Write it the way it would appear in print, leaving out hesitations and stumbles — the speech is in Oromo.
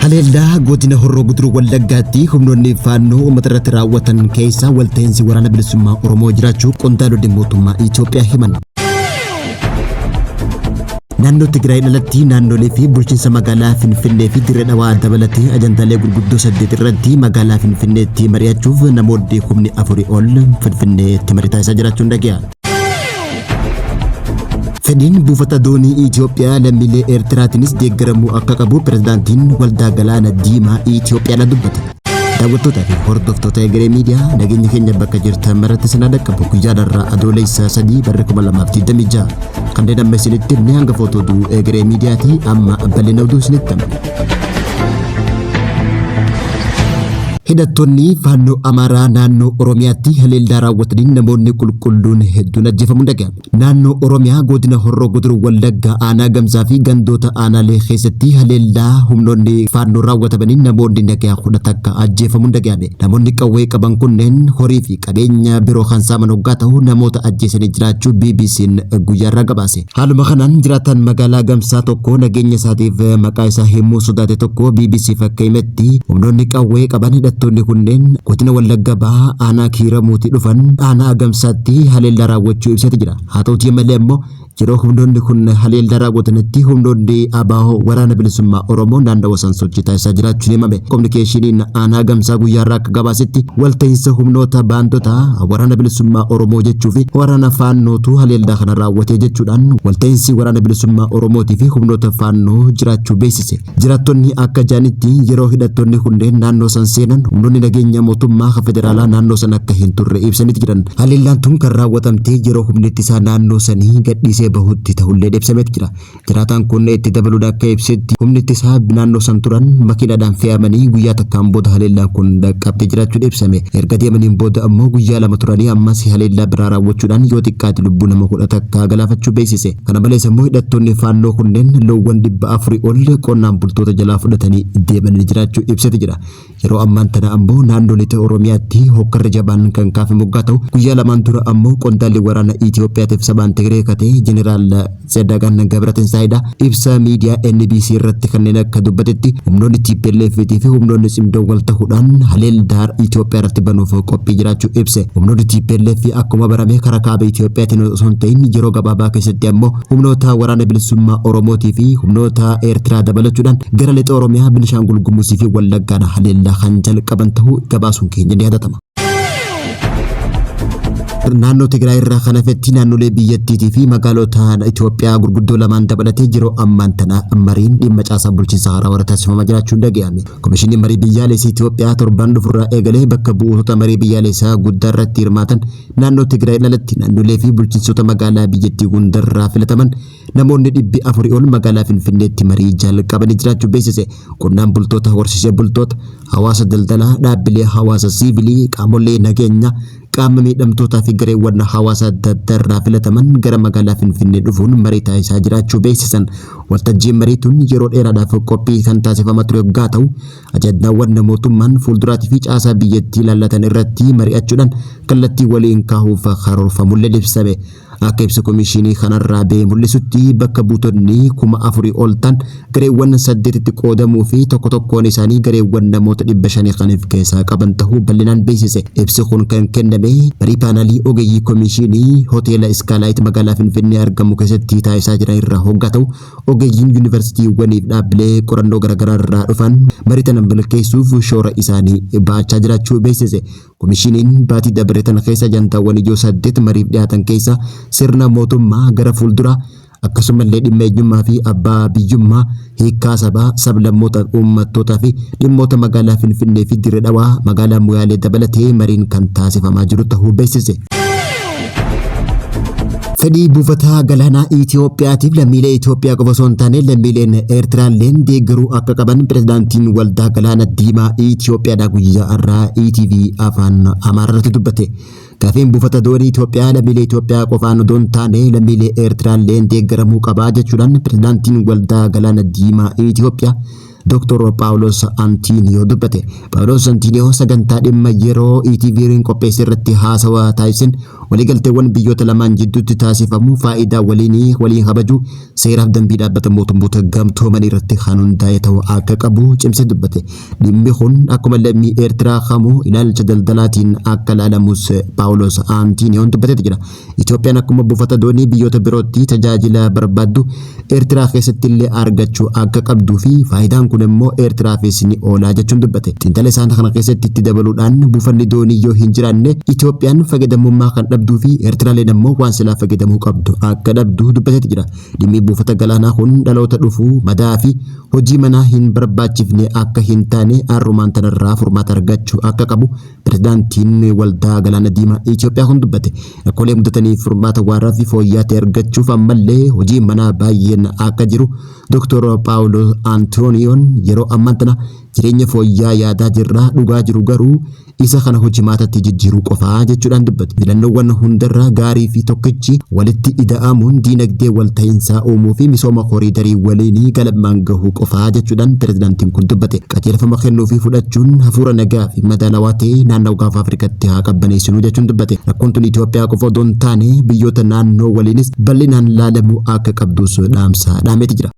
Haleellaa godina Horroo Guduruu Wallaggaatti humnoonni faannoo uummata irratti raawwatan keessa walta'iinsi waraana bilisummaa Oromoo jiraachuu qondaalonni mootummaa Itoophiyaa himan. Naannoo Tigraay alatti naannolee fi bulchiinsa magaalaa Finfinnee fi Dirree Dhawaa dabalatee ajandaalee gurguddoo 8 irratti magaalaa Finfinneetti mari'achuuf namoonni kumni 4 ol Finfinneetti marii taasisaa jiraachuun dhaga'ame. Fedhiin buufata doonii Itoophiyaa lammiilee Eertiraatiinis deeggaramuu akka qabu pirezidaantiin Waldaa Galaana Diimaa Itoophiyaadha dubbate. Daawwattootaa fi hordoftoota Egeree Miidiyaa, nageenya keenya bakka jirtan maratti isin dhaqqabu. Guyyaa har'aa Adoolessa 3 barra 2026 kanneen amma isinitti himne hanga footoo oduu Egeree Miidiyaati. Amma bal'ina oduu isinitti himna. Hidhattoonni faannoo Amaaraa naannoo Oromiyaatti haleellaa raawwataniin namoonni qulqulluun hedduun ajjeefamuun dhaga'ame. Naannoo Oromiyaa godina Horroo Guduruu Wallaggaa aanaa Gamsaa fi gandoota aanaalee keessatti haleellaa humnoonni faannoo raawwatamaniin namoonni nagaa 11 ajjeefamuun dhaga'ame. Namoonni qawwee qaban kunneen horii fi qabeenya biroo kan saaman hoggaa ta'u, namoota ajjeesanii jiraachuu BBC'n guyyaarraa gabaase. Haaluma kanaan jiraataan magaalaa Gamsaa tokko nageenya isaatiif maqaa isaa himuu sodaate tokko BBCf akka himetti, humnoonni qawwee qaban hidhattoonni kunneen godina Wallagga Bahaa aanaa Kiiramuutii dhufan aanaa Agamsaatti haleellaa raawwachuu ibseeti jira. Haa ta'utii malee ammoo yeroo humnoonni kun haleellaa raawwatanitti humnoonni ABO waraana bilisummaa Oromoo naannawa san sochii taasisaa jiraachuun himame. Kominikeeshiniin aanaa Gamsaa guyyaarraa akka gabaasetti, walta'iinsa humnoota baandota waraana bilisummaa Oromoo jechuu fi waraana faannootu haleellaa kana raawwatee jechuudhaan walta'iinsi waraana bilisummaa Oromootii fi humnoota faannoo jiraachuu beeksise. Jiraattonni akka jedhanitti, yeroo hidhattoonni kunneen naannoo san seenan humnoonni nageenya mootummaa federaalaa naannoo san akka hin turre ibsaniiti jiran. Haleellaan tun kan raawwatamte yeroo humni ittisaa naannoo sanii gadhiisee bahutti ta'ullee ibsameeti jira. Jiraataan kun itti dabaluun akka ibsetti, humni ittisaa naannoo san turan makiinaadhaan fe'amanii guyyaa takkaan booda haleellaan kun dhaqqabtee jiraachuun ibsame. Erga deemaniin booda ammoo guyyaa 2 turanii ammas haleellaa biraa raawwachuudhaan yoo xiqqaate lubbuu nama 11 galaafachuu beeksise. Kana malees ammoo hidhattoonni faannoo kunneen loowwan 400 ol qonnaan bultoota jalaa fudhatanii deemanii jiraachuu ibsete jira. Yeroo ammaan tana ammoo naannoo lixa Oromiyaatti hokkarri jabaan kan kaafame hoggaa ta'u, guyyaa lamaan dura ammoo qondaalli waraana Itoophiyaatiif sabaan Tigree kate Jeneraal Tsedagan Gabratinsaayidha ibsa miidiyaa NBC irratti kanneen akka dubbatetti, humnoonni TPLF fi humnoonni Tsimdoo wal ta'uudhaan haleellaa Itoophiyaa irratti banuuf qophii jiraachuu ibse. Humnoonni TPLF akkuma barame karaa kaaba Itoophiyaatiin osoo hin ta'in, yeroo gabaabaa keessatti ammoo humnoota waraana bilisummaa Oromootii fi humnoota Eertiraa dabalachuudhaan gara lixa Oromiyaa, Binishaangul Gumuzii fi Wallaggaan haleellaa kan jalqaban ta'uu gabaasuun keenya ni yaadatama. Naannoo Tigraay irraa kan hafetti naannolee biyyattiitii fi magaalota Itoophiyaa gurguddoo lamaan dabalatee yeroo ammaan tana mariin dhimma caasaa bulchiinsa haaraa warra taasifamaa jiraachuun dhaga'ame. Komishiniin marii biyyaalessaa Itoophiyaa torban dhufurraa eegalee bakka bu'oota marii biyyaalessaa guddaa irratti hirmaatan naannoo Tigraay alatti naannolee fi bulchiinsota magaalaa biyyattii hundarraa filataman namoonni 400 ol magaalaa Finfinneetti marii jalqabanii jiraachuu beeksise. Qonnaan bultoota, horsiisee bultoota, hawaasa daldalaa, dhaabbilee hawaasa siivilii, qaamolee nageenyaa, qaama miidhamtootaa fi gareewwan hawaasa adda addaa irraa filataman gara magaalaa Finfinnee dhufuun marii taasisaa jiraachuu beeksisan. Waltajjiin marii tun yeroo dheeraadhaaf qophii kan taasifamaa ture yoggaa ta'u, ajandaawwan mootummaan fuulduraatii fi caasaa biyyattii ilaallatan irratti mari'achuudhaan kallattii waliin kaahuuf karoorfamullee ibsame. Akka ibsa komishinii kanarraa ba'e mul'isutti, bakka buutonni 4,000 ol ta'an gareewwan saddeetitti qoodamuu fi tokko tokkoon isaanii gareewwan namoota 500 kan of keessaa qaban ta'uu bal'inaan beeksise. Ibsi kun kan kenname marii paanaalii ogeeyyii komishinii hoteela Iskaalaayit magaalaa Finfinnee argamu keessatti taasisaa jiran irraa hoggaa ta'u, ogeeyyiin yuunivarsiitiiwwanii fi dhaabbilee qorannoo garaagaraa irraa dhufan marii tana milkeessuuf shoora isaanii ba'achaa jiraachuu beeksise. Komishiniin baatii dabre tana keessa ajandaawwan ijoo 8 mariif dhiyaatan keessa sirna mootummaa gara fuulduraa, akkasumallee dhimma eenyummaa fi abbaa biyyummaa, hiikkaa sabaa, sablammootaa fi uummattootaa fi dhimmoota magaalaa Finfinnee fi Dirre Dhawaa, magaalaa Moyaalee dabalatee mariin kan taasifamaa jiru tahuu beeksise. Fedhii buufata galaanaa Itoophiyaatiif lammiilee Itoophiyaa qofa osoo hin taane lammiileen Eertiraalleen deeggaruu akka qaban pirezidaantiin Waldaa Galaana Diimaa Itoophiyaadhaa guyyaa har'aa ETV Afaan Amaaraa irratti dubbate. Gaafiin buufata doonii Itoophiyaa lammiilee Itoophiyaa qofaan odoo hin taane lammiilee Eertiraalleen deeggaramuu qabaa jechuudhaan pirezidaantiin Waldaa Galaana Diimaa Itoophiyaa Dr. Phaawulos Antiiniyoo dubbate. Phaawulos Antiiniyoo sagantaa dhimma yeroo ETV'n qopheesse irratti haasawa taasisen, Waliigalteewwan biyyoota lamaan jidduutti taasifamu faayidaa waliinii walii kabajuu, seeraaf dambii dhaabbata mootummoota gamtoomanii irratti kan hundaa'e ta'uu akka qabu cimsee dubbate. Dhimmi kun akkuma lammii Eertiraa kamuu ilaalcha daldalaatiin akka ilaalamus Paawuloos Aantiiniyoon dubbateeti jira. Itoophiyaan akkuma buufata doonii biyyoota birootti tajaajila barbaaddu Eertiraa keessatti illee argachuu akka qabduu fi faayidaan kun immoo Eertiraafis ni oolaa jechuun dubbate. Xiinxala isaan kana keessatti itti dabaluudhaan buufanni doonii yoo hin jiraanne Itoophiyaan fayyadamummaa kan dhabduu fi Eertiraaleen ammoo waan silaa fayyadamuu qabdu akka dhabdu dubbateeti jira. Dhimmi buufata galaanaa kun dhaloota dhufu madaa fi hojii manaa hin barbaachifne akka hin taane arrumaan tanarraa furmaata argachuu akka qabu Pirezidaantiin Waldaa Galaana Diimaa Itoophiyaa kun dubbate. Rakkoolee mudataniif furmaata waaraa fi fooyya'aa ta'e argachuuf ammallee hojii manaa baay'een akka jiru Dr. Paawuloos Antooniyoon yeroo ammaan tana jireenya fooyya'aa yaadaa jirra, dhugaa jiru garuu isa kana hojimaatatti jijjiiruu qofaa jechuudhaan dubbate. Filannoowwan hundarra gaarii fi tokkichi walitti ida'amuun diinagdee walta'iinsaa uumuu fi misooma koriidarii waliinii galmaan gahuu qofaa jechuudhaan pirezidaantiin kun dubbate. Qajeelfama kennuu fi fudhachuun hafuura nagaa fi madaalawaa ta'e naannawa Gaanfa Afrikaatti haa qabbaneessinu jechuun dubbate. Rakkoon tun Itoophiyaa qofa odoo hin taane biyyoota naannoo waliinis bal'inaan laalamuu akka qabdus dhaamsa dhaameeti jira.